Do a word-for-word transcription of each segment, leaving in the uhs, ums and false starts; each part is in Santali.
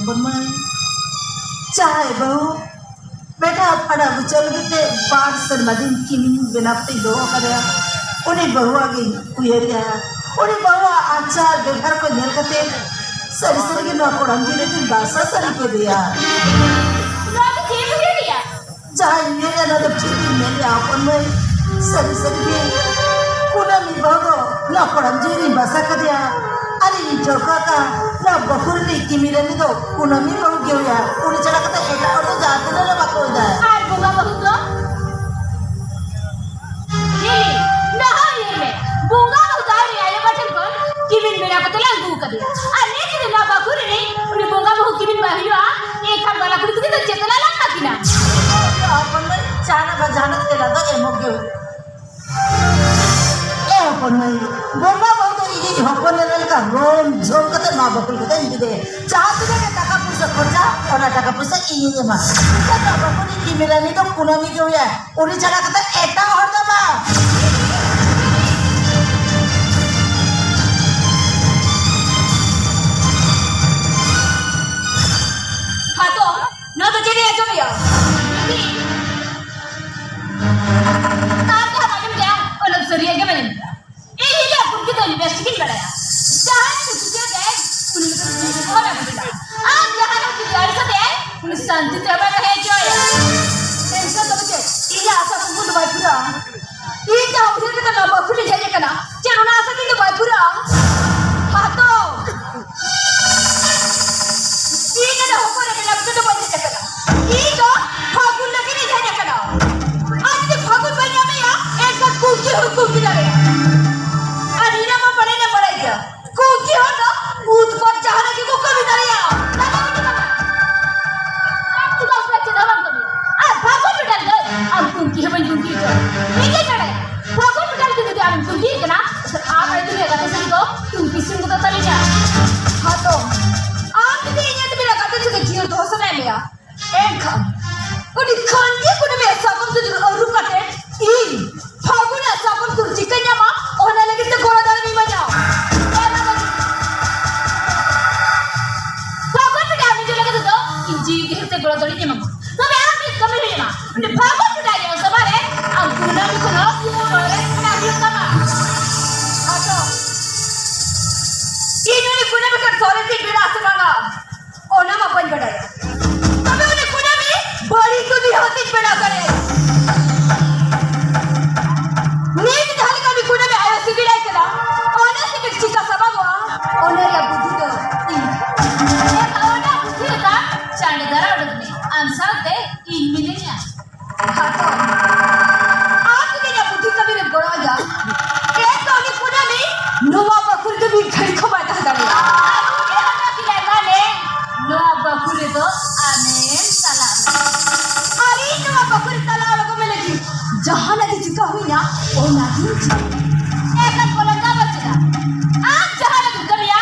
ᱵᱚᱱ ᱢᱟᱹᱭ, ᱡᱟᱦᱟᱸᱭ ᱵᱟᱹᱦᱩ ᱵᱮᱴᱟ ᱯᱷᱟᱰᱟ ᱵᱩᱪᱟᱹ ᱞᱟᱹᱜᱤᱫ ᱛᱮ ᱵᱟᱨ ᱥᱮᱨᱢᱟ ᱫᱤᱱ ᱠᱤᱢᱤᱱ ᱵᱮᱱᱟᱣ ᱠᱟᱛᱮᱧ ᱫᱚᱦᱚ ᱠᱟᱫᱮᱭᱟ, ᱩᱱᱤ ᱵᱟᱹᱦᱩᱣᱟᱜ ᱜᱤᱧ ᱩᱭᱦᱟᱹᱨᱮᱜᱼᱟ᱾ ᱩᱱᱤ ᱵᱟᱹᱦᱩᱣᱟᱜ ᱟᱪᱟᱨ ᱵᱮᱵᱷᱟᱨ ᱠᱚ ᱧᱮᱞ ᱠᱟᱛᱮ ᱥᱟᱹᱨᱤ ᱥᱟᱹᱨᱤ ᱜᱮ ᱱᱚᱣᱟ ᱠᱚᱲᱟᱢ ᱡᱤᱣᱤ ᱨᱮᱫᱚᱧ ᱵᱟᱥᱟ ᱥᱟᱹᱨᱤ ᱠᱮᱫᱮᱭᱟ᱾ ᱱᱚᱣᱟ ᱫᱚ ᱪᱮᱫ ᱮᱢ ᱩᱭᱦᱟᱹᱨᱮᱜᱼᱟ? ᱡᱟᱦᱟᱸᱧ ᱢᱮᱱᱮᱫᱼᱟ, ᱚᱱᱟ ᱫᱚ ᱴᱷᱤᱠ ᱤᱧ ᱢᱮᱱᱮᱫᱼᱟ, ᱦᱚᱯᱚᱱ ᱢᱟᱹᱭ᱾ ᱥᱟᱹᱨᱤ ᱥᱟᱹᱨᱤ ᱜᱮ, ᱠᱩᱱᱟᱹᱢᱤ ᱵᱟᱹᱦᱩ ᱫᱚ ᱱᱚᱣᱟ ᱠᱚᱲᱟᱢ ᱡᱤᱣᱤ ᱨᱤᱧ ᱵᱟᱥᱟ ᱠᱟᱫᱮᱭᱟ᱾ ᱟᱨ ᱤᱧ ᱴᱷᱟᱹᱣᱠᱟᱹ ᱟᱠᱟᱫ, ᱱᱚᱣᱟ ᱵᱟᱹᱦᱩ ᱨᱤᱱᱤᱡ ᱠᱤᱢᱤᱱ ᱨᱟᱹᱱᱤ ᱫᱚ ᱠᱩᱱᱟᱹᱢᱤ ᱵᱟᱹᱦᱩ ᱜᱮ ᱦᱩᱭᱩᱜᱼᱟ᱾ ᱩᱱᱤ ᱪᱷᱟᱲᱟ ᱠᱟᱛᱮ ᱮᱴᱟᱜ ᱦᱚᱲ ᱫᱚ ᱡᱟᱦᱟᱸ ᱛᱤᱱᱟᱹᱜ ᱨᱮ ᱵᱟᱠᱚ ᱦᱩᱭ ᱫᱟᱲᱮᱭᱟᱜᱼᱟ᱾ ᱟᱨ ᱵᱚᱸᱜᱟ ᱵᱟᱹᱦᱩ ᱫᱚ? ᱦᱮᱸ, ᱱᱟᱦᱟᱜ ᱩᱭᱦᱟᱹᱨ ᱢᱮ, ᱵᱚᱸᱜᱟ ᱵᱟᱹᱦᱩ ᱫᱚ ᱟᱡ ᱟᱭᱳ ᱵᱟᱵᱟ ᱴᱷᱮᱱ ᱠᱷᱚᱱ ᱠᱤᱢᱤᱱ ᱵᱮᱱᱟᱣ ᱠᱟᱛᱮ ᱞᱮ ᱟᱹᱜᱩ ᱟᱠᱟᱫᱮᱭᱟ᱾ ᱟᱨ ᱱᱤᱛ ᱡᱩᱫᱤ ᱱᱚᱣᱟ ᱵᱟᱹᱦᱩ ᱨᱤᱱᱤᱡ ᱩᱱᱤ ᱵᱚᱸᱜᱟ ᱵᱟᱹᱦᱩ ᱠᱤᱢᱤᱱ ᱵᱟᱭ ᱦᱩᱭᱩᱜᱼᱟ, ᱮᱱᱠᱷᱟᱱ ᱵᱟᱞᱟ ᱠᱩᱲᱤ ᱛᱟᱹᱠᱤᱱ ᱫᱚ ᱪᱮᱫ ᱛᱮᱞᱮ ᱞᱟᱝ ᱟᱹᱠᱤᱱᱟ? ᱦᱚᱯᱚᱱ ᱢᱟᱹᱭ, ᱡᱟᱦᱟᱱᱟᱜ ᱵᱟᱝ ᱡᱟᱦᱟᱱᱟᱜ ᱛᱮᱞᱟ ᱫᱚ ᱮᱢᱚᱜ ᱜᱮ ᱦᱩᱭᱩᱜᱼᱟ᱾ ᱮ ᱦᱚᱯᱚᱱ ᱢᱟᱹᱭ, ᱵᱚᱸᱜᱟ ᱵᱟᱹᱦᱩ ᱫᱚ ᱤᱧᱤᱡ ᱦᱚᱯᱚᱱ ᱮᱨᱟ ᱞᱮᱠᱟ ᱨᱚᱢ ᱡᱷᱚᱢ ᱠᱟᱛᱮ ᱱᱚᱣᱟ ᱵᱟᱹᱦᱩ ᱠᱟᱛᱮ ᱤᱧ ᱤᱫᱤ ᱠᱮᱫᱮᱭᱟ᱾ ᱡᱟᱦᱟᱸ ᱛᱤᱱᱟᱹᱜ ᱜᱮ ᱴᱟᱠᱟ ᱯᱩᱭᱥᱟᱹ ᱠᱷᱚᱨᱪᱟ, ᱚᱱᱟ ᱴᱟᱠᱟ ᱯᱩᱭᱥᱟᱹ ᱤᱧᱤᱧ ᱮᱢᱟ᱾ ᱪᱮᱫᱟᱜ ᱵᱟᱹᱦᱩ ᱨᱤᱱᱤᱡ ᱠᱤᱢᱤᱱ ᱨᱟᱹᱱᱤ ᱫᱚ ᱠᱩᱱᱟᱹᱢᱤ ᱜᱮ ᱦᱩᱭᱩᱜᱼᱟ᱾ ᱩᱱᱤ ᱪᱷᱟᱲᱟ ᱠᱟᱛᱮ ᱮᱴᱟᱜ ᱦᱚᱲ ᱫᱚ ᱵᱟᱝ᱾ ᱦᱟᱛᱚᱢ, ᱱᱚᱣᱟ ᱫᱚ ᱪᱮᱫ ᱮ ᱟᱸᱡᱚᱢᱮᱜᱼᱟ? ᱟᱢ ᱡᱟᱦᱟᱸᱢ ᱟᱸᱡᱚᱢ ᱠᱮᱜᱼᱟ, ᱚᱱᱟ ᱫᱚ ᱥᱟᱹᱨᱤᱭᱟᱜ ᱜᱮ ᱢᱮᱱᱮᱱ ᱜᱮᱭᱟ᱾ ᱤᱧ ᱦᱤᱞᱤᱭᱟ ᱯᱩᱱᱠᱤ ᱫᱚ ᱤᱧ ᱵᱮᱥ ᱴᱷᱤᱠᱤᱧ ᱵᱟᱲᱟᱭᱟ᱾ ᱡᱟᱦᱟᱸᱭ ᱠᱩᱥᱤ ᱠᱮᱫ ᱫᱟᱭ, ᱩᱱᱤ ᱞᱮᱠᱟ ᱫᱚ ᱡᱤᱣᱤ ᱫᱚ ᱚᱦᱚᱢ ᱮᱢ ᱠᱮᱫᱟ᱾ ᱟᱨ ᱡᱟᱦᱟᱸᱭ ᱠᱩᱥᱤ ᱟᱹᱲᱤᱥ ᱠᱟᱛᱮ, ᱩᱱᱤ ᱥᱟᱱᱛᱤ ᱛᱮ ᱵᱟᱭ ᱛᱟᱦᱮᱸ ᱦᱚᱪᱚᱣᱟᱭᱟ᱾ ᱮᱱᱠᱷᱟᱱ ᱛᱚᱵᱮ ᱪᱮᱫ? ᱤᱧᱟᱜ ᱟᱥᱟ ᱠᱩᱠᱢᱩ ᱫᱚ ᱵᱟᱭ ᱯᱩᱨᱟᱹᱜᱼᱟ᱾ ᱤᱧ ᱡᱟᱦᱟᱸ ᱩᱭᱦᱟᱹᱨ ᱠᱟᱛᱮ ᱱᱚᱣᱟ ᱵᱟᱹᱦᱩ ᱞᱤᱧ ᱦᱮᱡ ᱟᱠᱟᱱᱟ, ᱪᱮᱫ ᱚᱱᱟ ᱟᱥᱟ ᱛᱤᱧ ᱫᱚ ᱵᱟᱭ ᱯᱩᱨᱟᱹᱜᱼᱟ? ᱦᱟᱛᱚᱢ! ᱤᱧ ᱱᱚᱰᱮ ᱦᱚᱯᱚᱱ ᱮᱨᱟ ᱵᱮᱱᱟᱣ ᱠᱟᱛᱮ ᱫᱚ ᱵᱟᱹᱧ ᱦᱮᱡ ᱟᱠᱟᱱᱟ᱾ ᱤᱧ ᱫᱚ ᱯᱷᱟᱹᱜᱩᱱ ᱞᱟᱹᱜᱤᱫ ᱤᱧ ᱦᱮᱡ ᱟᱠᱟᱱᱟ᱾ ᱟᱨ ᱡᱩᱫᱤ ᱯᱷᱟᱹᱜᱩᱱ ᱵᱟᱹᱧ ᱧᱟᱢᱮᱭᱟ, ᱮᱱᱠᱷᱟᱱ ᱠᱩᱝᱠᱤ ᱦᱚᱸᱧ ᱠᱩᱝᱠᱤ ᱫᱟᱲᱮᱭᱟᱜᱼᱟ᱾ ᱟᱨ ᱤᱧᱟᱹᱜ ᱢᱟ ᱵᱟᱲᱟᱭ ᱞᱮ ᱵᱟᱲᱟᱭ ᱜᱮᱭᱟ, ᱠᱩᱝᱠᱤ ᱦᱚᱲ ᱫᱚ ᱩᱛᱯᱟᱛ ᱡᱟᱦᱟᱱᱟᱜ ᱜᱮᱠᱚ ᱠᱟᱹᱢᱤ ᱫᱟᱲᱮᱭᱟᱜᱼᱟ᱾ ᱫᱟᱫᱟ ᱢᱤᱫᱴᱤᱡ ᱠᱟᱛᱷᱟ᱾ ᱟᱢ ᱫᱚ ᱵᱟᱯᱞᱟ ᱪᱮᱫ ᱦᱚᱸ ᱵᱟᱢ ᱠᱟᱹᱢᱤᱭᱟ᱾ ᱟᱨ ᱯᱷᱟᱹᱜᱩᱱ ᱵᱮᱴᱟ ᱫᱚ ᱟᱢ ᱠᱩᱝᱠᱤ ᱦᱚᱸ ᱵᱟᱹᱧ ᱠᱩᱝᱠᱤ ᱦᱚᱪᱚ᱾ ᱤᱧ ᱫᱚᱧ ᱵᱟᱲᱟᱭᱟ, ᱯᱷᱟᱹᱜᱩᱱ ᱵᱮᱴᱟ ᱡᱩᱫᱤ ᱟᱢᱮᱢ ᱠᱩᱝᱠᱤ ᱠᱟᱱᱟ, ᱟᱢ ᱟᱭ ᱫᱩᱱᱤᱭᱟᱹ ᱜᱟᱛᱮ ᱥᱟᱹᱜᱟᱹᱭ ᱫᱚ ᱴᱩᱝᱠᱤ ᱥᱤᱢ ᱜᱮᱛᱟ ᱛᱟᱹᱞᱤᱧᱟ᱾ ᱦᱟᱛᱚᱢ, ᱟᱢ ᱡᱩᱫᱤ ᱤᱧᱟᱹᱜ ᱛᱮ ᱵᱮᱱᱟᱣ ᱠᱟᱛᱮ ᱡᱩᱫᱤ ᱡᱤᱭᱚᱱ ᱫᱚᱦᱚ ᱥᱟᱱᱟᱭᱮᱫ ᱢᱮᱭᱟ, ᱮᱱᱠᱷᱟᱱ ᱩᱱᱤ ᱠᱷᱟᱱ ᱜᱮ ᱠᱩᱱᱟᱹᱢᱤ ᱥᱟᱠᱚᱢ ᱛᱮ ᱡᱩᱫᱤ ᱟᱹᱨᱩᱵ ᱠᱟᱛᱮ ᱤᱧ ᱯᱷᱟᱹᱜᱩᱱᱟᱜ ᱥᱟᱠᱚᱢ ᱛᱩᱨ ᱪᱤᱠᱟᱹᱧ ᱧᱟᱢᱟ, ᱚᱱᱟ ᱞᱟᱹᱜᱤᱫ ᱛᱮ ᱜᱚᱲᱚ ᱫᱟᱲᱮᱢ ᱤᱢᱟᱹᱧᱟ᱾ ᱚᱱᱟ ᱞᱟᱹᱜᱤᱫ ᱯᱷᱟᱹᱜᱩᱱ ᱵᱮᱴᱟ, ᱩᱱᱤ ᱯᱷᱟᱹᱜᱩᱱ ᱵᱚᱸᱜᱟ ᱨᱮ ᱥᱚᱵᱷᱟ ᱨᱮ ᱟᱢ ᱠᱩᱱᱟᱹᱢᱤ ᱠᱷᱚᱱ ᱦᱚᱸ ᱥᱚᱨᱮᱥ ᱵᱮᱱᱟᱣ ᱦᱩᱭᱩᱜ ᱛᱟᱢᱟ᱾ ᱟᱫᱚ ᱤᱧ ᱩᱱᱤ ᱠᱩᱱᱟᱹᱢᱤ ᱠᱷᱚᱱ ᱥᱚᱨᱮᱥᱤᱧ ᱵᱮᱱᱟᱣ ᱥᱮ ᱵᱟᱝᱟ, ᱚᱱᱟ ᱢᱟ ᱵᱟᱹᱧ ᱵᱟᱰᱟᱭᱟ᱾ ᱛᱚᱵᱮ ᱩᱱᱤ ᱠᱩᱱᱟᱹᱢᱤ ᱵᱟᱹᱲᱤᱡ ᱠᱟᱹᱢᱤ ᱦᱚᱸᱛᱤᱧ ᱵᱮᱱᱟᱣ ᱫᱟᱲᱮᱭᱟᱜᱼᱟ᱾ ᱱᱤᱛ ᱡᱟᱦᱟᱸ ᱞᱮᱠᱟ ᱩᱱᱤ ᱠᱩᱱᱟᱹᱢᱤ ᱟᱭᱳ ᱥᱤᱵᱤᱞᱟᱭ ᱠᱟᱱᱟ, ᱚᱱᱟ ᱥᱤᱵᱤᱞ ᱪᱤᱠᱟ ᱥᱟᱵᱟᱜᱚᱜᱼᱟ, ᱚᱱᱟ ᱨᱮᱭᱟᱜ ᱵᱩᱫᱷᱤ ᱫᱚ ᱤᱧ᱾ ᱮᱱᱠᱷᱟᱱ ᱚᱱᱟ ᱵᱩᱫᱷᱤ ᱞᱮᱠᱟ ᱪᱟᱸᱰ ᱫᱟᱨᱟ ᱩᱰᱩᱠ ᱢᱮ, ᱟᱢ ᱥᱟᱶᱛᱮ ᱤᱧ ᱢᱤᱱᱟᱹᱧᱟ᱾ ᱦᱟᱛᱚᱢ, ᱟᱢ ᱡᱩᱫᱤ ᱤᱧᱟᱹᱜ ᱵᱩᱫᱷᱤ ᱠᱟᱹᱢᱤ ᱨᱮᱢ ᱜᱚᱲᱚ ᱟᱹᱧᱟ, ᱮᱱᱠᱷᱟᱱ ᱩᱱᱤ ᱠᱩᱱᱟᱹᱢᱤ ᱱᱚᱣᱟ ᱵᱟᱹᱠᱷᱩᱞ ᱫᱚ ᱢᱤᱫ ᱜᱷᱟᱹᱲᱤ ᱠᱷᱚᱱ ᱵᱟᱭ ᱛᱟᱦᱮᱸ ᱫᱟᱲᱮᱭᱟᱜᱼᱟ᱾ ᱟᱨ ᱩᱱᱤ ᱦᱚᱸ ᱱᱚᱣᱟ ᱠᱤᱱ ᱟᱭᱢᱟ ᱞᱮ, ᱱᱚᱣᱟ ᱵᱟᱹᱠᱷᱩᱞ ᱨᱮᱫᱚ ᱟᱢᱮᱢ ᱪᱟᱞᱟᱜ ᱢᱮ᱾ ᱟᱨ ᱤᱧ ᱱᱚᱣᱟ ᱵᱟᱹᱠᱷᱩᱞ ᱨᱮ ᱪᱟᱞᱟᱣ ᱞᱟᱹᱜᱤᱫ ᱢᱮ ᱞᱟᱹᱜᱤᱫ ᱡᱟᱦᱟᱸᱱᱟᱜ ᱜᱮ ᱪᱤᱠᱟ ᱦᱩᱭᱱᱟ, ᱚᱱᱟ ᱜᱤᱧ ᱪᱤᱠᱟᱹᱭᱟ᱾ ᱮᱱᱠᱷᱟᱱ ᱠᱚᱞᱚᱢ ᱫᱚ ᱵᱟᱹᱪᱩᱜᱼᱟ᱾ ᱟᱢ ᱡᱟᱦᱟᱸ ᱞᱟᱹᱜᱤᱫ ᱠᱟᱹᱢᱤᱭᱟ,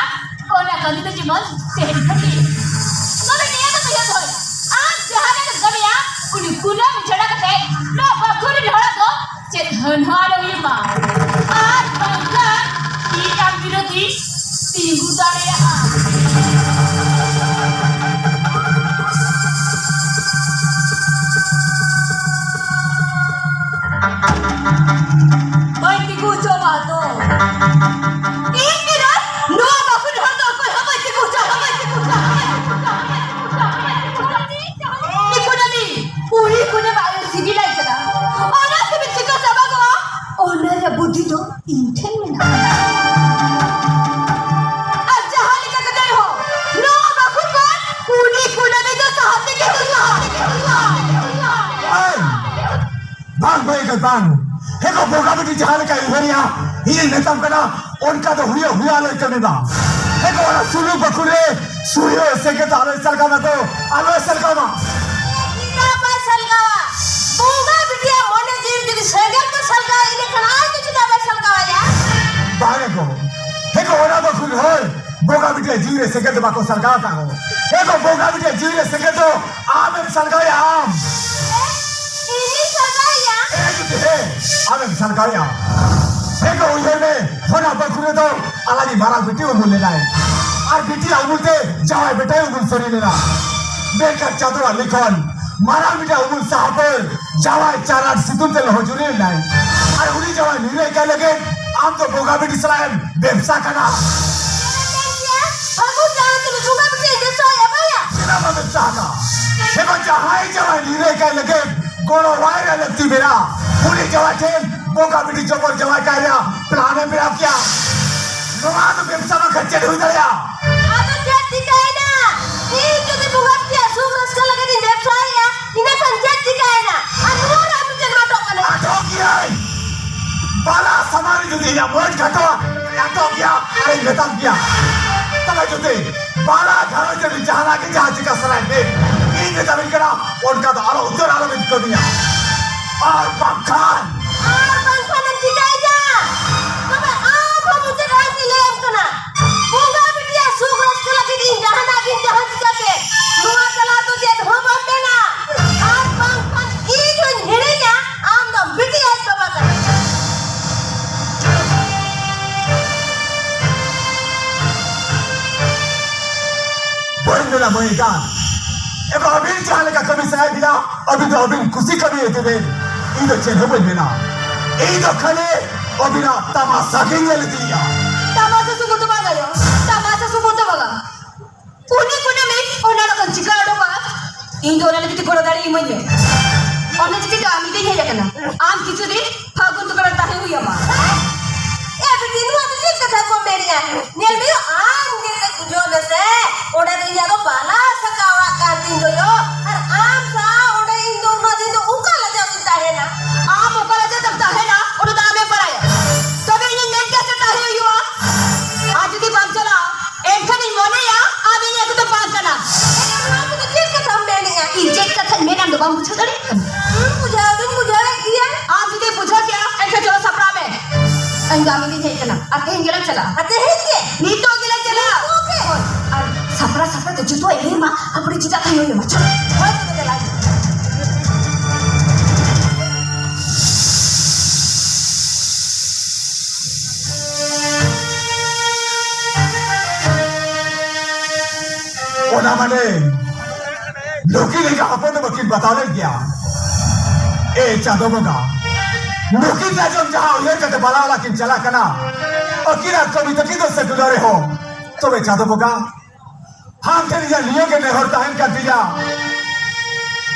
ᱚᱱᱟ ᱠᱟᱹᱢᱤ ᱫᱚ ᱡᱮᱢᱚᱱ ᱛᱮᱦᱮᱧ ᱠᱷᱚᱱ ᱜᱮ᱾ ᱛᱚᱵᱮ ᱱᱤᱭᱟᱹ ᱫᱚ ᱩᱭᱦᱟᱹᱨ ᱫᱚᱦᱚᱭ ᱢᱮ, ᱟᱢ ᱡᱟᱦᱟᱸ ᱞᱟᱹᱜᱤᱫ ᱠᱟᱹᱢᱤᱭᱟ, ᱩᱱᱤ ᱠᱩᱱᱟᱹᱢᱤ ᱪᱷᱟᱲᱟ ᱠᱟᱛᱮ ᱱᱚᱣᱟ ᱵᱟᱹᱠᱷᱩᱞ ᱨᱮᱱ ᱦᱚᱲᱟᱜ ᱫᱚ ᱪᱮᱫ ᱦᱟᱹᱱ ᱦᱚᱸ ᱟᱞᱚ ᱦᱩᱭᱩᱜ ᱢᱟ᱾ ᱟᱨ ᱵᱟᱝᱠᱷᱟᱱ ᱤᱧ ᱟᱢ ᱵᱤᱨᱳᱫᱷᱤ ᱛᱤᱸᱜᱩ ᱫᱟᱲᱮᱭᱟᱜᱼᱟ᱾ ᱵᱟᱹᱧ ᱛᱤᱸᱜᱩ ᱦᱚᱪᱚ ᱟᱢᱟ ᱛᱚ᱾ ᱤᱧ ᱵᱤᱨᱩᱫᱷ ᱱᱚᱣᱟ ᱵᱟᱹᱠᱷᱩᱞ ᱦᱚᱲ ᱫᱚ ᱚᱠᱚᱭ ᱦᱚᱸ ᱵᱟᱹᱧ ᱛᱤᱸᱜᱩ ᱦᱚᱪᱚ ᱟᱢᱟ, ᱵᱟᱹᱧ ᱛᱤᱸᱜᱩ ᱦᱚᱪᱚ ᱟᱢᱟ, ᱵᱟᱹᱧ ᱛᱤᱸᱜᱩ ᱦᱚᱪᱚ ᱟᱢᱟ, ᱵᱟᱹᱧ ᱛᱤᱸᱜᱩ ᱦᱚᱪᱚ ᱟᱢᱟ᱾ ᱩᱱᱤ ᱠᱩᱱᱟᱹᱢᱤ, ᱩᱱᱤ ᱠᱩᱱᱟᱹᱢᱤ ᱟᱭᱳ ᱥᱤᱵᱤᱞᱟᱭ ᱠᱟᱱᱟ᱾ ᱚᱱᱟ ᱥᱤᱵᱤᱞ ᱪᱤᱠᱟᱹ ᱥᱟᱵᱟᱜᱚᱜᱼᱟ, ᱚᱱᱟ ᱨᱮᱭᱟᱜ ᱵᱩᱫᱷᱤ ᱫᱚ ᱤᱧ ᱴᱷᱮᱱ ᱢᱮᱱᱟᱜᱼᱟ᱾ ᱟᱨ ᱡᱟᱦᱟᱸ ᱞᱮᱠᱟ ᱠᱟᱛᱮ ᱨᱮᱦᱚᱸ ᱱᱚᱣᱟ ᱵᱟᱹᱠᱷᱩᱞ ᱠᱷᱚᱱ ᱩᱱᱤ ᱠᱩᱱᱟᱹᱢᱤ ᱫᱚ ᱥᱟᱦᱟ ᱛᱮᱜᱮ ᱦᱩᱭᱩᱜᱼᱟ᱾ ᱮᱭ! ᱵᱟᱝ, ᱵᱟᱝ, ᱵᱟᱝ᱾ ᱦᱮᱸ ᱜᱚ, ᱵᱚᱸᱜᱟ ᱵᱤᱴᱤ ᱡᱟᱦᱟᱸ ᱞᱮᱠᱟᱭ ᱩᱭᱦᱟᱹᱨᱮᱜᱼᱟ, ᱤᱧᱤᱧ ᱢᱮᱛᱟᱢ ᱠᱟᱱᱟ, ᱚᱱᱠᱟ ᱫᱚ ᱦᱩᱭᱩᱜ, ᱦᱩᱭᱩᱜ ᱟᱞᱚᱭ ᱠᱟᱹᱢᱤ ᱢᱟ᱾ ᱦᱮᱸ ᱜᱚ, ᱚᱱᱟ ᱥᱩᱱᱩ ᱵᱟᱹᱠᱷᱩᱞ ᱨᱮ ᱥᱩᱭᱟᱹ ᱥᱮᱸᱜᱮᱞ ᱫᱚ ᱟᱞᱚᱭ ᱥᱟᱞᱜᱟᱣ ᱢᱟ ᱜᱚ, ᱟᱞᱚᱭ ᱥᱟᱞᱜᱟᱣ ᱢᱟ᱾ ᱪᱮᱫᱟᱜ ᱵᱟᱭ ᱥᱟᱞᱜᱟᱣᱟ? ᱵᱚᱸᱜᱟ ᱵᱤᱴᱤᱭᱟᱜ ᱢᱚᱱᱮ ᱡᱤᱣᱤ ᱡᱩᱫᱤ ᱥᱮᱸᱜᱮᱞ ᱠᱚ ᱥᱟᱞᱜᱟᱣᱟ, ᱤᱱᱟᱹ ᱠᱷᱟᱱ ᱟᱡ ᱫᱚ ᱪᱮᱫᱟᱜ ᱵᱟᱭ ᱥᱟᱞᱜᱟᱣᱟᱭᱟ? ᱵᱟᱝ ᱜᱚ, ᱦᱮᱸ ᱜᱚ, ᱚᱱᱟ ᱵᱟᱹᱠᱷᱩᱞ ᱦᱚᱲ ᱵᱚᱸᱜᱟ ᱵᱤᱴᱤᱭᱟᱜ ᱡᱤᱣᱤ ᱨᱮ ᱥᱮᱸᱜᱮᱞ ᱫᱚ ᱵᱟᱠᱚ ᱥᱟᱞᱜᱟᱣ ᱟᱠᱟᱫ ᱠᱚ᱾ ᱦᱮᱸ ᱜᱚ, ᱵᱚᱸᱜᱟ ᱵᱤᱴᱤᱭᱟᱜ ᱡᱤᱣᱤ ᱨᱮ ᱥᱮᱸᱜᱮᱞ ᱫᱚ ᱟᱢᱮᱢ ᱥᱟᱞᱜᱟᱣᱮᱭᱟ, ᱟᱢ᱾ ᱤᱧᱤᱧ ᱥᱟᱞᱜᱟᱣᱮᱭᱟ? ᱦᱮᱸ ᱜᱚ, ᱦᱮᱸ, ᱟᱢᱮᱢ ᱥᱟᱞᱜᱟᱣᱮᱭᱟ᱾ ᱦᱮᱸ ᱜᱚ, ᱩᱭᱦᱟᱹᱨ ᱢᱮ, ᱚᱱᱟ ᱵᱟᱹᱠᱷᱩᱞ ᱨᱮᱫᱚ ᱟᱞᱟᱜᱤᱡ ᱢᱟᱨᱟᱝ ᱵᱤᱴᱤ ᱩᱢᱩᱞ ᱞᱮᱱᱟᱭ᱾ ᱟᱨ ᱵᱤᱴᱤᱭᱟᱜ ᱩᱢᱩᱞ ᱛᱮ ᱡᱟᱶᱟᱭ ᱵᱮᱴᱟᱭ ᱩᱢᱩᱞ ᱥᱟᱹᱨᱤ ᱞᱮᱱᱟ᱾ ᱢᱮᱱᱠᱷᱟᱱ ᱪᱟᱸᱫᱳᱣᱟᱜ ᱞᱤᱠᱷᱚᱱ ᱢᱟᱨᱟᱝ ᱢᱤᱫᱴᱟᱝ ᱩᱢᱩᱞ ᱥᱟᱦᱟᱯᱟᱹᱨ ᱡᱟᱶᱟᱭ ᱪᱟᱨᱟᱴ ᱥᱤᱛᱩᱝ ᱛᱮ ᱞᱚᱦᱚᱫ ᱡᱩᱨᱤ ᱞᱮᱱᱟᱭ᱾ ᱟᱨ ᱩᱱᱤ ᱡᱟᱶᱟᱭ ᱱᱤᱨᱟᱹᱭ ᱠᱟᱭ ᱞᱟᱹᱜᱤᱫ ᱟᱢ ᱫᱚ ᱵᱚᱸᱜᱟ ᱵᱤᱴᱤ ᱥᱟᱞᱟᱜ ᱮᱢ ᱵᱮᱵᱥᱟ ᱠᱟᱱᱟ᱾ ᱯᱷᱟᱹᱜᱩᱱ ᱡᱟᱶᱟᱭ ᱛᱩᱞᱩᱡ ᱵᱚᱸᱜᱟ ᱵᱤᱴᱤ ᱵᱮᱵᱥᱟ ᱮᱢᱟᱭᱟ? ᱪᱮᱫᱟᱜ ᱵᱟᱢ ᱵᱮᱵᱥᱟ ᱟᱠᱟᱫ? ᱥᱮ ᱵᱟᱝ ᱡᱟᱦᱟᱸᱭ ᱡᱟᱶᱟᱭ ᱱᱤᱨᱟᱹᱭ ᱠᱟᱭ ᱞᱟᱹᱜᱤᱫ ᱜᱚᱲᱚ ᱣᱟᱭ ᱨᱮ ᱞᱟᱹᱠᱛᱤ ᱢᱮᱱᱟᱜᱼᱟ, ᱩᱱᱤ ᱡᱟᱶᱟᱭ ᱴᱷᱮᱱ ᱵᱚᱸᱜᱟ ᱵᱤᱴᱤ ᱡᱚᱵᱚᱨ ᱡᱟᱶᱟᱭ ᱠᱟᱭ ᱨᱮᱭᱟᱜ ᱯᱞᱟᱱ ᱮ ᱵᱮᱱᱟᱣ ᱠᱮᱭᱟ᱾ ᱱᱚᱣᱟ ᱫᱚ ᱵᱮᱵᱥᱟ ᱵᱟᱝᱠᱷᱟᱱ ᱪᱮᱫ ᱦᱩᱭ ᱫᱟᱲᱮᱭᱟᱜᱼᱟ? ᱟᱫᱚ ᱪᱮᱫ ᱪᱤᱠᱟᱹᱭᱮᱱᱟ? ᱤᱧ ᱡᱩᱫᱤ ᱵᱚᱸᱜᱟ ᱵᱤᱴᱤᱭᱟᱜ ᱥᱩᱠ ᱨᱟᱹᱥᱠᱟᱹ ᱞᱟᱹᱜᱤᱫ ᱤᱧ ᱵᱮᱵᱥᱟᱭᱮᱫᱼᱟ, ᱤᱱᱟᱹ ᱠᱷᱟᱱ ᱪᱮᱫ ᱪᱤᱠᱟᱹᱭᱮᱱᱟ? ᱟᱨ ᱱᱚᱣᱟ ᱨᱮ ᱟᱢ ᱪᱮᱫ ᱮᱢ ᱟᱴᱚᱠ ᱠᱟᱱᱟ? ᱟᱴᱚᱠ ᱜᱮᱭᱟᱹᱧ᱾ ᱵᱟᱞᱟ ᱥᱟᱢᱟᱝ ᱨᱮ ᱡᱩᱫᱤ ᱤᱧᱟᱹᱜ ᱢᱟᱹᱱ ᱠᱷᱟᱴᱚᱜᱼᱟ, ᱟᱴᱚᱠ ᱜᱮᱭᱟ ᱟᱨᱤᱧ ᱢᱮᱛᱟᱢ ᱜᱮᱭᱟ᱾ ᱛᱚᱵᱮ ᱡᱩᱫᱤ ᱵᱟᱞᱟ ᱜᱷᱟᱨᱚᱸᱡᱽ ᱨᱮ ᱡᱟᱦᱟᱱᱟᱜ ᱜᱮ ᱡᱟᱦᱟᱸ ᱪᱤᱠᱟ ᱥᱟᱱᱟᱭᱮᱫ ᱢᱮ, ᱤᱧ ᱢᱮᱛᱟᱢᱤᱧ ᱠᱟᱱᱟ, ᱚᱱᱠᱟ ᱫᱚ ᱟᱞᱚ ᱩᱛᱟᱹᱨ ᱟᱞᱚᱵᱤᱱ ᱠᱟᱹᱢᱤᱭᱟ᱾ ᱟᱨ ᱵᱟᱝᱠᱷᱟᱱ ᱟᱨ ᱵᱟᱝᱠᱷᱟᱱ ᱮᱢ ᱪᱤᱠᱟᱹᱭᱮᱫᱟ? ᱛᱚᱵᱮ ᱟᱢ ᱦᱚᱸ ᱢᱩᱪᱟᱹᱫ ᱟᱲᱟᱝ ᱤᱧ ᱞᱟᱹᱭᱟᱢ ᱠᱟᱱᱟ᱾ ᱵᱚᱸᱜᱟ ᱵᱤᱴᱤᱭᱟᱜ ᱥᱩᱠ ᱨᱟᱹᱥᱠᱟᱹ ᱞᱟᱹᱜᱤᱫ ᱤᱧ ᱡᱟᱦᱟᱱᱟᱜ ᱜᱤᱧ ᱡᱟᱦᱟᱸ ᱪᱤᱠᱟᱹ ᱠᱮᱫ, ᱱᱚᱣᱟ ᱛᱟᱞᱟ ᱫᱚ ᱪᱮᱫ ᱦᱚᱸ ᱵᱟᱢ ᱢᱮᱱᱟ᱾ ᱟᱨ ᱵᱟᱝᱠᱷᱟᱱ ᱤᱧ ᱦᱚᱸᱧ ᱦᱤᱲᱤᱧᱟ, ᱟᱢ ᱫᱚ ᱵᱤᱴᱤ ᱟᱡ ᱵᱟᱵᱟ ᱠᱟᱱᱟᱢ᱾ ᱵᱟᱹᱧ ᱢᱮᱱᱟ ᱢᱟᱹᱭ ᱜᱟᱱ᱾ ᱮᱵᱟᱨ ᱟᱹᱵᱤᱱ ᱡᱟᱦᱟᱸ ᱞᱮᱠᱟ ᱠᱟᱹᱢᱤ ᱥᱟᱱᱟᱭᱮᱫ ᱵᱤᱱᱟ, ᱟᱹᱵᱤᱱ ᱫᱚ ᱟᱹᱵᱤᱱ ᱠᱩᱥᱤ ᱠᱟᱹᱢᱤ ᱤᱫᱤ ᱵᱤᱱ᱾ ᱤᱧ ᱫᱚ ᱪᱮᱫ ᱦᱚᱸ ᱵᱟᱹᱧ ᱢᱮᱱᱟ᱾ ᱤᱧ ᱫᱚ ᱠᱷᱟᱹᱞᱤ ᱟᱹᱵᱤᱱᱟᱜ ᱛᱟᱢᱟᱥᱟ ᱜᱤᱧ ᱧᱮᱞ ᱤᱫᱤᱭᱟ᱾ ᱛᱟᱢᱟᱥᱟ ᱥᱩᱢᱩᱝ ᱫᱚ ᱵᱟᱝ ᱟᱭᱳ, ᱛᱟᱢᱟᱥᱟ ᱥᱩᱢᱩᱝ ᱫᱚ ᱵᱟᱝᱟ᱾ ᱩᱱᱤ ᱠᱩᱱᱟᱹᱢᱤ ᱚᱱᱟ ᱞᱮᱠᱟᱱ ᱪᱤᱠᱟᱹ ᱩᱰᱩᱠᱚᱜᱼᱟ? ᱤᱧ ᱫᱚ ᱚᱱᱟ ᱞᱟᱹᱜᱤᱫ ᱛᱮ ᱜᱚᱲᱚ ᱫᱟᱲᱮ ᱤᱢᱟᱹᱧ ᱢᱮ᱾ ᱚᱱᱟ ᱪᱤᱠᱟᱹ ᱟᱢ ᱤᱫᱤᱧ ᱦᱮᱡ ᱟᱠᱟᱱᱟ᱾ ᱟᱢ ᱠᱤᱪᱷᱩ ᱫᱤᱱ ᱯᱷᱟᱹᱜᱩᱱ ᱛᱟᱠᱚ ᱨᱮ ᱛᱟᱦᱮᱸ ᱦᱩᱭ ᱟᱢᱟ᱾ ᱮ ᱵᱤᱴᱤ, ᱱᱚᱣᱟ ᱫᱚ ᱪᱮᱫ ᱠᱟᱛᱷᱟ ᱠᱚᱢ ᱢᱮᱱᱮᱜᱼᱟ? ᱧᱮᱞ ᱢᱮ ᱭᱳ, ᱟᱢ ᱧᱮᱞ ᱠᱟᱛᱮ ᱵᱩᱡᱷᱟᱹᱣ ᱢᱮᱥᱮ, ᱚᱸᱰᱮ ᱫᱚ ᱤᱧᱟᱹᱜ ᱫᱚ ᱵᱟᱞᱟ ᱥᱟᱠᱟ ᱚᱲᱟᱜ ᱠᱟᱱ ᱛᱤᱧ ᱫᱚ ᱭᱳ, ᱟᱨ ᱟᱢ ᱥᱟᱶ ᱚᱸᱰᱮ ᱤᱧ ᱫᱚ ᱩᱱᱟᱹᱜ ᱫᱤᱱ ᱫᱚ ᱚᱠᱟ ᱞᱮᱠᱟ ᱛᱤᱧ ᱛᱟᱦᱮᱱᱟ? ᱟᱢ ᱚᱠᱟ ᱞᱮᱠᱟ ᱛᱮᱢ ᱛᱟᱦᱮᱱᱟ, ᱚᱱᱟ ᱫᱚ ᱟᱢᱮᱢ ᱵᱟᱲᱟᱭᱟ᱾ ᱛᱚᱵᱮ ᱤᱧᱤᱧ ᱢᱮᱱ ᱠᱮᱭᱟ ᱥᱮ ᱛᱟᱦᱮᱸ ᱦᱩᱭᱩᱜᱼᱟ, ᱟᱨ ᱡᱩᱫᱤ ᱵᱟᱢ ᱪᱟᱞᱟᱜᱼᱟ, ᱮᱱᱠᱷᱟᱱᱤᱧ ᱢᱚᱱᱮᱭᱟ ᱟᱢ ᱤᱧ ᱮᱠᱫᱚᱢ ᱵᱟᱝ ᱠᱟᱱᱟ᱾ ᱮ, ᱱᱚᱣᱟ ᱠᱚᱫᱚ ᱪᱮᱫ ᱠᱟᱛᱷᱟᱢ ᱢᱮᱱᱮᱜᱼᱟ? ᱤᱧ ᱪᱮᱫ ᱠᱟᱛᱷᱟᱧ ᱢᱮᱱᱟ, ᱟᱢ ᱫᱚ ᱵᱟᱢ ᱵᱩᱡᱷᱟᱹᱣ ᱫᱟᱲᱮᱭᱟᱜ ᱠᱟᱱᱟ? ᱦᱩᱸ, ᱵᱩᱡᱷᱟᱹᱣ ᱫᱚᱧ ᱵᱩᱡᱷᱟᱹᱣᱮᱫ ᱜᱮᱭᱟ᱾ ᱟᱢ ᱡᱩᱫᱤ ᱵᱩᱡᱷᱟᱹᱣ ᱠᱮᱭᱟ, ᱮᱱᱠᱷᱟᱱ ᱪᱚᱞᱚ ᱥᱟᱯᱲᱟᱣ ᱢᱮ᱾ ᱤᱧ ᱫᱚ ᱟᱢ ᱤᱫᱤᱧ ᱦᱮᱡ ᱠᱟᱱᱟ᱾ ᱟᱨ ᱛᱮᱦᱮᱧ ᱜᱮᱞᱟᱝ ᱪᱟᱞᱟᱜᱼᱟ᱾ ᱟᱨ ᱛᱮᱦᱮᱧ ᱜᱮ? ᱱᱤᱛᱚᱜ ᱜᱮᱞᱟᱝ ᱪᱟᱞᱟᱜᱼᱟ᱾ ᱱᱤᱛᱚᱜ ᱜᱮ? ᱦᱳᱭ᱾ ᱟᱨ ᱥᱟᱯᱲᱟ ᱥᱟᱯᱲᱟ ᱛᱮ ᱡᱚᱛᱚᱣᱟᱜ ᱤᱧ ᱞᱟᱹᱭ ᱟᱢᱟ, ᱟᱨ ᱵᱟᱹᱲᱤᱡ ᱪᱮᱫᱟᱜ ᱛᱟᱦᱮᱸ ᱦᱩᱭ ᱟᱢᱟ? ᱪᱚᱞᱚ᱾ ᱦᱳᱭ, ᱛᱚᱵᱮ ᱫᱮᱞᱟ᱾ ᱚᱱᱟ ᱢᱟᱱᱮ, ᱞᱩᱠᱤ ᱞᱮᱠᱟ ᱦᱚᱯᱚᱱ ᱫᱚ ᱵᱟᱹᱠᱤᱱ ᱵᱟᱛᱟᱣ ᱞᱮᱫ ᱜᱮᱭᱟ᱾ ᱮ ᱪᱟᱸᱫᱚ ᱵᱚᱸᱜᱟ, ᱱᱩᱠᱤᱱ ᱛᱟᱭᱚᱢ ᱡᱟᱦᱟᱸ ᱩᱭᱦᱟᱹᱨ ᱠᱟᱛᱮ ᱵᱟᱞᱟ ᱚᱲᱟᱜ ᱠᱤᱱ ᱪᱟᱞᱟᱜ ᱠᱟᱱᱟ, ᱟᱹᱠᱤᱱᱟᱜ ᱠᱟᱹᱢᱤ ᱛᱟᱹᱠᱤᱱ ᱫᱚ ᱥᱟᱹᱜᱩᱱ ᱨᱮᱦᱚᱸ, ᱛᱚᱵᱮ ᱪᱟᱸᱫᱚ ᱵᱚᱸᱜᱟ, ᱟᱢ ᱴᱷᱮᱱ ᱤᱧᱟᱹᱜ ᱱᱤᱭᱟᱹ ᱜᱮ ᱱᱮᱦᱚᱨ ᱛᱟᱦᱮᱱ ᱠᱟᱱ ᱛᱤᱧᱟ,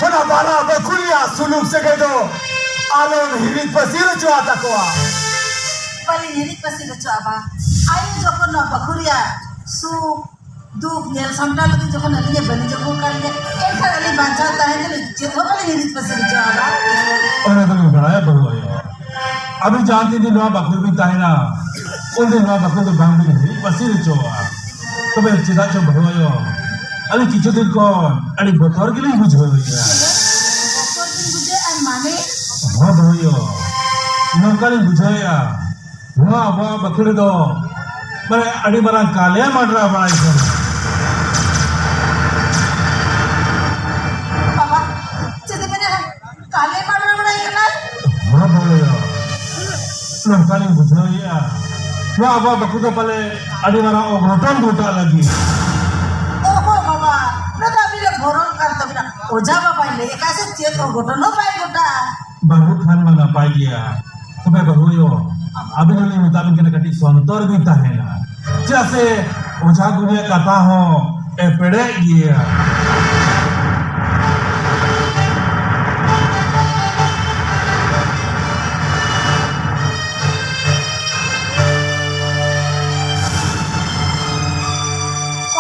ᱚᱱᱟ ᱵᱟᱞᱟ ᱵᱟᱹᱠᱷᱩᱞᱤᱭᱟᱹ ᱥᱩᱞᱩᱠ ᱥᱟᱹᱜᱟᱹᱭ ᱫᱚ ᱟᱞᱚᱢ ᱦᱤᱨᱤᱡ ᱯᱟᱹᱥᱤᱨ ᱦᱚᱪᱚ ᱟᱛᱟ ᱠᱚᱣᱟ᱾ ᱵᱟᱹᱞᱤᱧ ᱦᱤᱨᱤᱡ ᱯᱟᱹᱥᱤᱨ ᱦᱚᱪᱚᱜᱼᱟ ᱵᱟ᱾ ᱟᱭᱳ ᱡᱚᱠᱷᱚᱱ ᱱᱚᱣᱟ ᱵᱟᱹᱠᱷᱩᱞᱤᱭᱟᱹ ᱥᱩᱠ ᱫᱩᱠ ᱧᱮᱞ ᱥᱟᱢᱴᱟᱣ ᱞᱟᱹᱜᱤᱫ ᱡᱚᱠᱷᱚᱱ ᱟᱹᱞᱤᱧᱮ ᱵᱟᱹᱱᱤᱡ ᱟᱹᱜᱩ ᱟᱠᱟᱫ ᱞᱤᱧᱟ, ᱮᱱᱠᱷᱟᱱ ᱟᱹᱞᱤᱧ ᱵᱟᱧᱪᱟᱣ ᱛᱟᱦᱮᱸ ᱛᱮᱞᱤᱧ ᱪᱮᱫ ᱦᱚᱸ ᱵᱟᱹᱞᱤᱧ ᱦᱤᱨᱤᱡ ᱯᱟᱹᱥᱤᱨ ᱦᱚᱪᱚᱣᱟᱫᱟ᱾ ᱚᱱᱟ ᱫᱚᱞᱤᱧ ᱵᱟᱲᱟᱭᱟ ᱵᱟᱹᱦᱩ ᱟᱭᱳ, ᱟᱹᱵᱤᱱ ᱡᱟᱦᱟᱸ ᱛᱤᱱ ᱫᱤᱱ ᱱᱚᱣᱟ ᱵᱟᱹᱠᱷᱩᱞ ᱵᱤᱱ ᱛᱟᱦᱮᱱᱟ, ᱩᱱ ᱫᱤᱱ ᱱᱚᱣᱟ ᱵᱟᱹᱠᱷᱩᱞ ᱫᱚ ᱵᱟᱝ ᱵᱤᱱ ᱦᱤᱨᱤᱡ ᱯᱟᱹᱥᱤᱨ ᱦᱚᱪᱚᱣᱟᱜᱼᱟ᱾ ᱛᱚᱵᱮ ᱪᱮᱫᱟᱜ ᱪᱚ ᱵᱟᱹᱦᱩ ᱟᱭᱳ, ᱟᱹᱞᱤᱧ ᱠᱤᱪᱷᱩ ᱫᱤᱱ ᱠᱷᱚᱱ ᱟᱹᱰᱤ ᱵᱚᱛᱚᱨ ᱜᱮᱞᱤᱧ ᱵᱩᱡᱷᱟᱹᱣᱮᱫᱼᱟ᱾ ᱵᱚᱛᱚᱨ ᱵᱤᱱ ᱵᱩᱡᱷᱟᱹᱣᱮᱫᱼᱟ ᱢᱟᱱᱮ? ᱦᱚᱸ ᱵᱟᱹᱦᱩ ᱟᱭᱳ, ᱱᱚᱝᱠᱟ ᱞᱤᱧ ᱵᱩᱡᱷᱟᱹᱣᱮᱫᱼᱟ, ᱱᱚᱣᱟ ᱟᱵᱚᱣᱟᱜ ᱵᱟᱹᱠᱷᱩᱞ ᱨᱮᱫᱚ ᱢᱟᱱᱮ ᱟᱹᱰᱤ ᱢᱟᱨᱟᱝ ᱠᱟᱞᱮ ᱢᱟᱰᱨᱟ ᱵᱟᱲᱟᱭ ᱠᱟᱱᱟ᱾ ᱵᱟᱵᱟ, ᱪᱮᱫ ᱮ ᱢᱮᱱᱟ? ᱠᱟᱞᱮ ᱢᱟᱰᱨᱟ ᱵᱟᱲᱟᱭ ᱠᱟᱱᱟ? ᱦᱚᱸ ᱵᱟᱹᱦᱩ ᱟᱭᱳ, ᱱᱚᱝᱠᱟᱞᱤᱧ ᱵᱩᱡᱷᱟᱹᱣᱮᱫᱼᱟ, ᱱᱚᱣᱟ ᱟᱵᱚᱣᱟᱜ ᱵᱟᱹᱠᱷᱩᱞ ᱫᱚ ᱯᱟᱞᱮ ᱟᱹᱰᱤ ᱢᱟᱨᱟᱝ ᱚᱜᱷᱚᱴᱚᱱ ᱜᱷᱚᱴᱟᱜ ᱞᱟᱹᱜᱤᱫ᱾ ᱚᱦᱚ ᱵᱟᱵᱟ, ᱱᱚᱣᱟ ᱫᱚ ᱟᱹᱵᱤᱱ ᱞᱮ ᱵᱷᱚᱨᱚᱢ ᱠᱟᱱ ᱛᱟᱹᱵᱤᱱᱟ᱾ ᱚᱡᱷᱟ ᱵᱟᱵᱟᱭ ᱞᱟᱹᱭ ᱟᱠᱟᱫ ᱥᱮ ᱪᱮᱫ ᱚᱜᱷᱚᱴᱚᱱ ᱦᱚᱸ ᱵᱟᱭ ᱜᱷᱚᱴᱟᱜᱼᱟ᱾ ᱵᱟᱹᱦᱩ ᱠᱷᱟᱱ ᱢᱟ ᱱᱟᱯᱟᱭ ᱜᱮᱭᱟ᱾ ᱛᱚᱵᱮ ᱵᱟᱹᱦᱩ ᱟᱭᱳ, ᱟᱹᱵᱤᱱ ᱦᱚᱸᱞᱤᱧ ᱢᱮᱛᱟ ᱵᱤᱱ ᱠᱟᱱᱟ, ᱠᱟᱹᱴᱤᱡ ᱥᱚᱱᱛᱚᱨ ᱵᱤᱱ ᱛᱟᱦᱮᱱᱟ᱾ ᱪᱮᱫᱟᱜ ᱥᱮ ᱚᱡᱷᱟ ᱜᱩᱱᱤᱭᱟᱜ ᱠᱟᱛᱷᱟ ᱦᱚᱸ ᱮᱯᱮᱲᱮᱜ ᱜᱮᱭᱟ᱾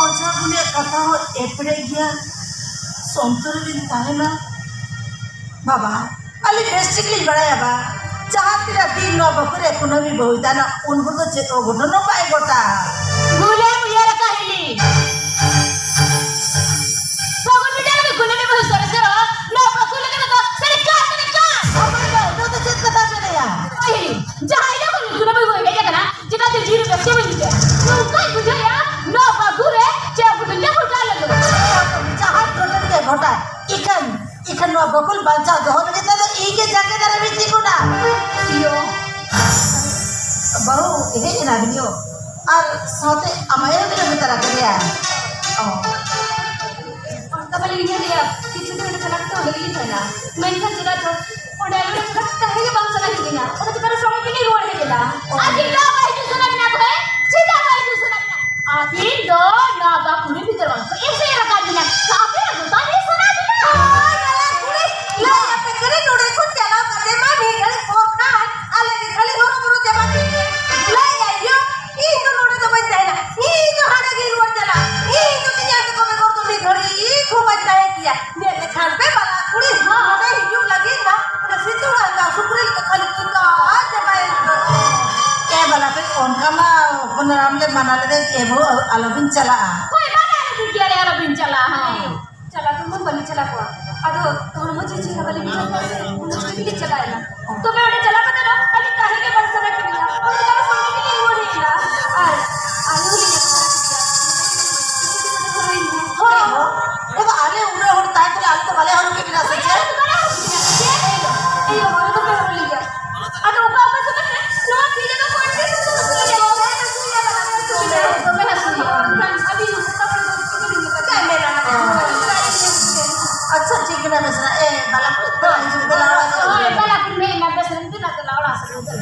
ᱚᱡᱷᱟ ᱜᱩᱱᱤᱭᱟᱜ ᱠᱟᱛᱷᱟ ᱦᱚᱸ ᱮᱯᱮᱲᱮᱜ ᱜᱮᱭᱟ᱾ ᱥᱚᱱᱛᱚᱨ ᱨᱮᱵᱤᱱ ᱛᱟᱦᱮᱱᱟ᱾ ᱵᱟᱵᱟ, ᱟᱹᱞᱤᱧ ᱵᱮᱥ ᱴᱷᱤᱠ ᱞᱤᱧ ᱵᱟᱲᱟᱭᱟ ᱵᱟ, ᱡᱟᱦᱟᱸ ᱛᱤᱱᱟᱹᱜ ᱫᱤᱱ ᱱᱚᱣᱟ ᱵᱟᱹᱠᱷᱩᱞ ᱨᱮ ᱠᱩᱱᱟᱹᱢᱤ ᱵᱟᱹᱦᱩᱭ ᱛᱟᱦᱮᱱᱟ, ᱩᱱ ᱵᱷᱳᱨ ᱫᱚ ᱪᱮᱫ ᱚᱜᱷᱚᱴᱚᱱ ᱦᱚᱸ ᱵᱟᱭ ᱜᱷᱚᱴᱟᱜᱼᱟ᱾ ᱵᱷᱩᱞᱮᱢ ᱩᱭᱦᱟᱹᱨ ᱟᱠᱟᱫ ᱦᱤᱞᱤ᱾ ᱯᱷᱟᱹᱜᱩᱱ ᱵᱚᱸᱜᱟ ᱨᱮ ᱠᱩᱱᱟᱹᱢᱤ ᱵᱟᱹᱦᱩ ᱥᱚᱨᱮᱥ ᱨᱮᱦᱚᱸ, ᱱᱚᱣᱟ ᱵᱟᱹᱠᱷᱩᱞ ᱞᱟᱹᱜᱤᱫ ᱫᱚ ᱥᱟᱹᱨᱤ ᱠᱟᱛᱷᱟ ᱠᱟᱱᱟ᱾ ᱚᱠᱚᱭ ᱫᱚ? ᱱᱚᱣᱟ ᱫᱚ ᱪᱮᱫ ᱠᱟᱛᱷᱟ ᱯᱮ ᱞᱟᱹᱭᱟ? ᱦᱤᱞᱤ, ᱡᱟᱦᱟᱸ ᱦᱤᱞᱳᱜ ᱠᱷᱚᱱ ᱠᱩᱱᱟᱹᱢᱤ ᱵᱟᱹᱦᱩ ᱦᱮᱡ ᱟᱠᱟᱱᱟ, ᱪᱮᱫᱟᱜ ᱪᱚ ᱡᱤᱣᱤ ᱨᱮ ᱨᱟᱹᱥᱠᱟᱹ ᱵᱟᱹᱧ ᱵᱩᱡᱷᱟᱹᱣᱟ᱾ ᱱᱚᱝᱠᱟᱧ ᱵᱩᱡᱷᱟᱹᱣᱮᱫᱼᱟ, ᱱᱚᱣᱟ ᱵᱟᱹᱠᱷᱩᱞ ᱨᱮ ᱪᱮᱫ ᱚᱜᱷᱚᱴᱚᱱ ᱪᱚ ᱜᱷᱚᱴᱟᱣ ᱞᱟᱹᱜᱤᱫ᱾ ᱡᱟᱦᱟᱸ ᱜᱷᱚᱴᱚᱱ ᱜᱮ ᱜᱷᱚᱴᱟᱜ, ᱤᱠᱷᱟᱹᱱ, ᱤᱠᱷᱟᱹᱱ ᱱᱚᱣᱟ ᱵᱟᱹᱠᱷᱩᱞ ᱵᱟᱧᱪᱟᱣ ᱫᱚᱦᱚ ᱞᱟᱹᱜᱤᱫ ᱛᱮᱫᱚ ᱤᱧ ᱜᱮ ᱡᱟᱸᱜᱮ ᱫᱟᱨᱟᱢᱤᱧ ᱛᱤᱸᱜᱩᱱᱟ᱾ ᱤᱭᱳ᱾ ᱵᱟᱹᱦᱩ ᱦᱮᱡ ᱮᱱᱟ ᱵᱤᱱ ᱭᱳ᱾ ᱟᱨ ᱥᱟᱶᱛᱮ ᱟᱢ ᱟᱭᱳ ᱵᱤᱱ ᱟᱹᱜᱩ ᱛᱟᱨᱟ ᱠᱮᱫᱮᱭᱟ᱾ ᱚ᱾ ᱤᱧ ᱞᱟᱹᱭᱟ, ᱠᱤᱪᱷᱩ ᱫᱤᱱ ᱚᱸᱰᱮ ᱪᱟᱞᱟᱣ ᱠᱟᱛᱮ ᱚᱸᱰᱮ ᱜᱮᱞᱤᱧ ᱛᱟᱦᱮᱱᱟ᱾ ᱢᱮᱱᱠᱷᱟᱱ ᱪᱮᱫᱟᱜ ᱪᱚ ᱚᱸᱰᱮ ᱟᱞᱮ ᱚᱲᱟᱜ ᱪᱟᱞᱟᱣ ᱠᱟᱛᱮ ᱛᱟᱦᱮᱸ ᱜᱮ ᱵᱟᱝ ᱥᱟᱱᱟᱭᱮᱫ ᱞᱤᱧᱟ᱾ ᱚᱱᱟ ᱪᱤᱠᱟᱹ ᱨᱮ ᱥᱚᱸᱜᱮ ᱜᱮᱞᱤᱧ ᱨᱩᱣᱟᱹᱲ ᱦᱮᱡ ᱮᱱᱟ᱾ ᱟᱨ ᱪᱮᱫᱟᱜ ᱵᱟᱭ ᱦᱤᱡᱩᱜ ᱥᱟᱱᱟ ᱢᱮᱱᱟ ᱛᱚᱵᱮ? ᱪᱮᱫᱟᱜ ᱵᱟᱭ ᱦᱤᱡᱩᱜ ᱥᱟᱱᱟ ᱢᱮᱱᱟ? ᱟᱹᱵᱤᱱ ᱫᱚ ᱱᱚᱣᱟ ᱵᱟᱠᱩᱲᱤ ᱵᱷᱤᱛᱟᱹᱨ ᱵᱟᱝ ᱠᱚ ᱮᱥᱮᱫ ᱟᱠᱟᱫ ᱵᱤᱱᱟ᱾ ᱟᱯᱮ ᱫᱚ ᱵᱟᱝ ᱦᱮᱡ ᱥᱟᱱᱟ ᱵᱤᱱᱟ? ᱦᱳᱭ, ᱵᱟᱞᱟ ᱠᱩᱲᱤ, ᱞᱟᱹᱭ ᱟᱯᱮ ᱠᱟᱹᱱᱟᱹᱧ, ᱱᱚᱰᱮ ᱠᱷᱚᱱ ᱪᱟᱞᱟᱣ ᱠᱟᱛᱮ ᱢᱟ ᱢᱤᱫ ᱜᱷᱟᱹᱲᱤᱡ ᱯᱚᱨ ᱠᱷᱟᱱ ᱟᱞᱮ ᱜᱮ ᱠᱷᱟᱹᱞᱤ ᱦᱚᱨᱚ ᱵᱚᱨᱚ ᱪᱟᱵᱟ ᱠᱮᱫ ᱞᱮ᱾ ᱞᱟᱹᱭ ᱟᱭ ᱭᱳ, ᱤᱧ ᱫᱚ ᱱᱚᱰᱮ ᱫᱚ ᱵᱟᱹᱧ ᱛᱟᱦᱮᱱᱟ, ᱤᱧ ᱫᱚ ᱦᱟᱸᱰᱮ ᱜᱤᱧ ᱨᱩᱣᱟᱹᱲ ᱪᱟᱞᱟᱜᱼᱟ, ᱤᱧ ᱫᱚ ᱛᱮᱧᱟᱝ ᱛᱟᱠᱚ ᱵᱮᱜᱚᱨ ᱫᱚ ᱢᱤᱫ ᱜᱷᱟᱹᱲᱤᱡ ᱦᱚᱸ ᱵᱟᱹᱧ ᱛᱟᱦᱮᱸ ᱠᱮᱭᱟ᱾ ᱧᱮᱞ ᱞᱮᱠᱷᱟᱱ ᱯᱮ ᱵᱟᱞᱟ ᱠᱩᱲᱤ ᱱᱚᱰᱮ ᱦᱤᱡᱩᱜ ᱞᱟᱹᱜᱤᱫ ᱢᱟ ᱚᱱᱟ ᱥᱤᱛᱩᱝ ᱟᱸᱜᱟ ᱥᱩᱠᱨᱤ ᱞᱮᱠᱟ ᱠᱷᱟᱹᱞᱤ ᱪᱤᱱᱛᱟᱹ ᱪᱟᱵᱟᱭᱮᱱ ᱫᱚ᱾ ᱮ ᱵᱟᱞᱟ ᱠᱩᱲᱤ, ᱚᱱᱠᱟ ᱢᱟ ᱦᱚᱯᱚᱱ ᱦᱟᱲᱟᱢ ᱞᱮ ᱢᱟᱱᱟ ᱞᱮᱫᱮ ᱡᱮ ᱮ ᱵᱟᱹᱦᱩ ᱟᱞᱚᱵᱤᱱ ᱪᱟᱞᱟᱜᱼᱟ᱾ ᱦᱳᱭ, ᱵᱟᱞᱟ ᱠᱩᱲᱤ ᱜᱮ ᱟᱞᱮ ᱟᱞᱚᱵᱤᱱ ᱪᱟᱞᱟᱜᱼᱟ, ᱦᱳᱭ᱾ ᱪᱟᱞᱟᱜ ᱫᱚ ᱢᱟ ᱵᱟᱞᱮ ᱪᱟᱞᱟᱣ ᱠᱚᱜᱼᱟ᱾ ᱟᱫᱚ ᱦᱚᱲᱢᱚ ᱡᱤᱣᱤ ᱪᱮᱫ ᱦᱚᱸ ᱵᱟᱞᱮ ᱵᱩᱡᱷᱟᱹᱣ ᱠᱚᱣᱟ ᱥᱮ, ᱚᱱᱟ ᱪᱤᱠᱟᱹ ᱛᱮᱞᱮ ᱪᱟᱞᱟᱣᱮᱱᱟ? ᱛᱚᱵᱮ ᱚᱸᱰᱮ ᱪᱟᱞᱟᱣ ᱠᱟᱛᱮ ᱫᱚ ᱠᱷᱟᱹᱞᱤ ᱛᱟᱦᱮᱸ ᱜᱮ ᱵᱟᱝ ᱥᱟᱱᱟ ᱠᱮᱫᱤᱧᱟ᱾ ᱚᱸᱰᱮ ᱪᱟᱞᱟᱣ ᱥᱚᱸᱜᱮ ᱜᱮᱞᱮ ᱨᱩᱣᱟᱹᱲ ᱦᱮᱡ ᱮᱱᱟ᱾ ᱟᱨ ᱟᱭᱳ ᱦᱚᱸᱞᱤᱧ ᱟᱹᱜᱩ ᱛᱚᱨᱟ ᱠᱮᱫᱮᱭᱟ᱾ ᱦᱳᱭ, ᱮ ᱵᱟ, ᱟᱞᱮ ᱩᱱᱟᱹᱜ ᱦᱚᱲ ᱛᱟᱦᱮᱸ ᱠᱟᱛᱮ ᱟᱞᱮ ᱫᱚ ᱵᱟᱞᱮ ᱦᱚᱨᱚᱜ ᱠᱮᱫ ᱵᱮᱱᱟ ᱥᱮ ᱪᱮᱫ? ᱟᱭᱳ, ᱟᱭᱳ, ᱟᱞᱮ ᱫᱚᱯᱮ ᱦᱚᱨᱚᱜ ᱞᱮᱜᱮᱭᱟ᱾ ᱟᱫᱚ ᱚᱠᱟ ᱚᱠᱟ ᱥᱚᱢᱚᱭ ᱨᱮ ᱱᱚᱣᱟ ᱛᱤ ᱡᱟᱸᱜᱟ ᱠᱚ ᱟᱹᱰᱤ ᱥᱩᱨ ᱥᱩᱨ ᱥᱩᱨ ᱨᱮ ᱫᱚᱦᱚ ᱠᱟᱜᱼᱟ᱾ ᱫᱚᱢᱮ ᱦᱟᱹᱥᱩᱭᱮᱫ ᱠᱟᱱᱟ᱾ ᱟᱹᱰᱤ ᱢᱚᱴᱟ ᱦᱚᱲ ᱫᱚ ᱪᱤᱠᱟᱹ ᱵᱤᱱ ᱢᱮᱛᱟ ᱠᱚᱣᱟ? ᱪᱮᱫ ᱢᱮᱱᱟ ᱱᱟᱜ? ᱟᱪᱪᱷᱟ, ᱴᱷᱤᱠ ᱜᱮ ᱢᱮᱱᱟᱜᱼᱟ᱾ ᱮ, ᱵᱟᱞᱟ ᱠᱩᱲᱤ, ᱛᱚ, ᱦᱤᱡᱩᱜ ᱢᱮ, ᱫᱮᱞᱟ ᱚᱲᱟᱜ ᱥᱮᱫ ᱦᱳᱭ, ᱵᱚᱞᱚ᱾ ᱵᱟᱞᱟ ᱠᱩᱲᱤ ᱦᱮᱡ ᱮᱱᱟ, ᱵᱮᱥ ᱮᱱ ᱜᱮ, ᱫᱮᱞᱟ ᱚᱲᱟᱜ ᱥᱮᱫ ᱵᱚᱞᱚ᱾